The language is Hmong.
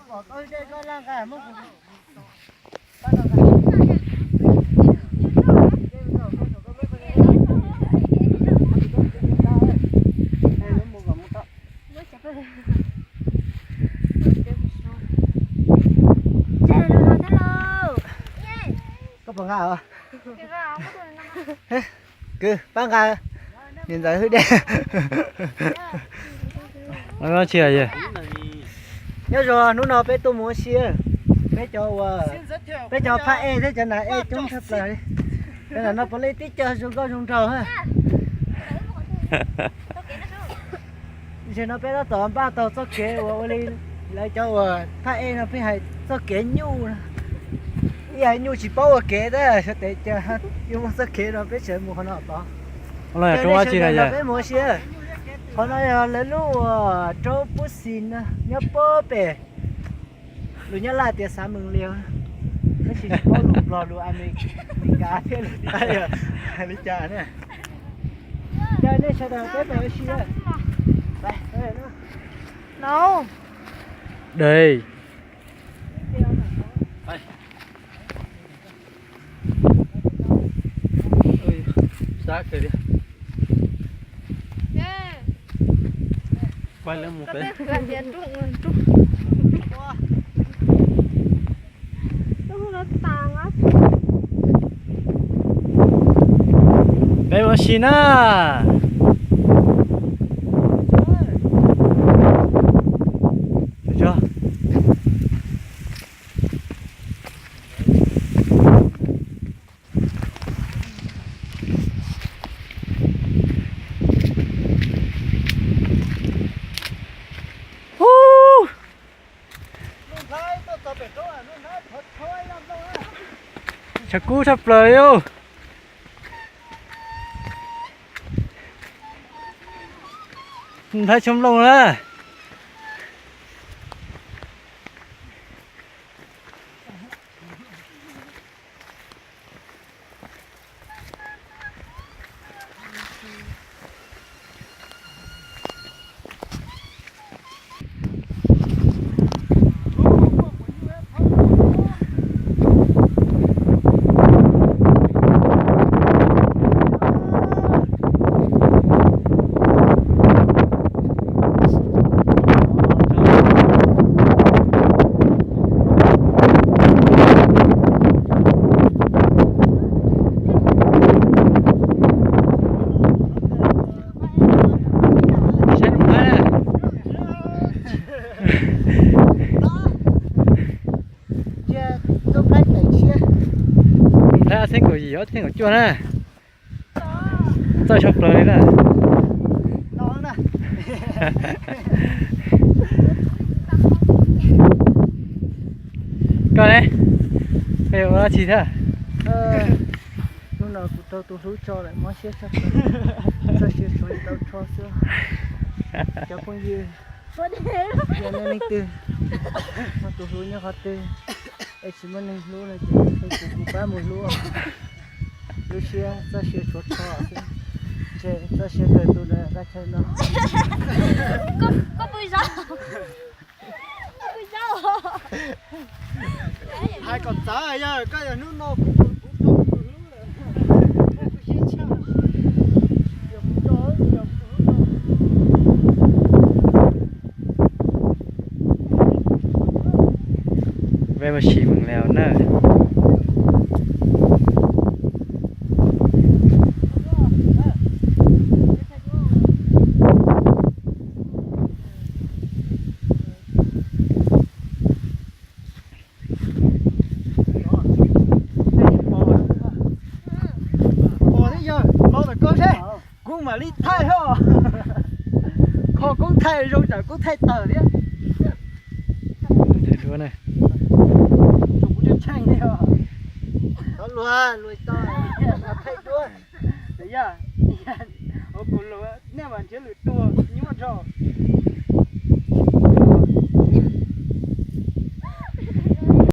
Koj puas nqa os? Kwv, pab nqa niam ntxawm hwj dej. Nyob zoo, hnub no peb tuaj mus ua si, peb cov uas, peb cov phab ej thiab cov nas ej coob tshaj plaws li. Cov nam no puav leej tib co zoo nkauj zoo nraug. Zaum no peb tab tom npaj tau txoj kev uas ua li lawv cov uas phab ej no pheej hais txoj kev nyuj no. Ib yam nyuj tsis paub ua kev tab sis tes cas yuav muaj txoj kev no peb tseem mus qhov no tod. Peb mus ua si, qhov no yog lawv lub uas roob Pub Xis no nyob puag pem lus Nyab Laj tias xav Mees Lias, tab sis tsis paub lus Nplog lus Amelikas thiab lus Thaib yog hais li cas na. Cas nej sawv daws peb mus ua si. Dej. Peb mus ua si na. Tshav kub tshaj plaws li. Nthab tshoob nplooj na. Nplhaib xeeb kaum yim ob txheej kaum cuaj na. Txawj tshaj plaws li na. Koj ne, koj yuav ua dab tsi thiab? Hnub no kuv raug tus hlub tso lawm mob siab tshaj plaws. Txoj sia tshuav tau rho xwb. Cov phooj ywg, yog nej leej twg muaj tus hlub nyob qhov twg es tsis muaj neeg hlub no ces kuv pab mus hlub. Lub siab txoj sia tshuav rho xwb. Ntshe txoj sia kawg tu qab chaw no. Hais kom txawv yog koj yog hnub no kuv, kuv, kuv, kuv hlub lawm. Kuv siab tshaj. Yog kuv, yog kuv hlub no. Peb mus sim Mees Lias na. Pom thiab yog, los ntawm koj seb, kuv mam li thaij os. Kho koob thaij zoo tsam koob thaij tawm thiab. Thaij duab ne. Thaij duab. Yog, kuv luag, nej mas nrhiav lwm tus nyuaj nrho.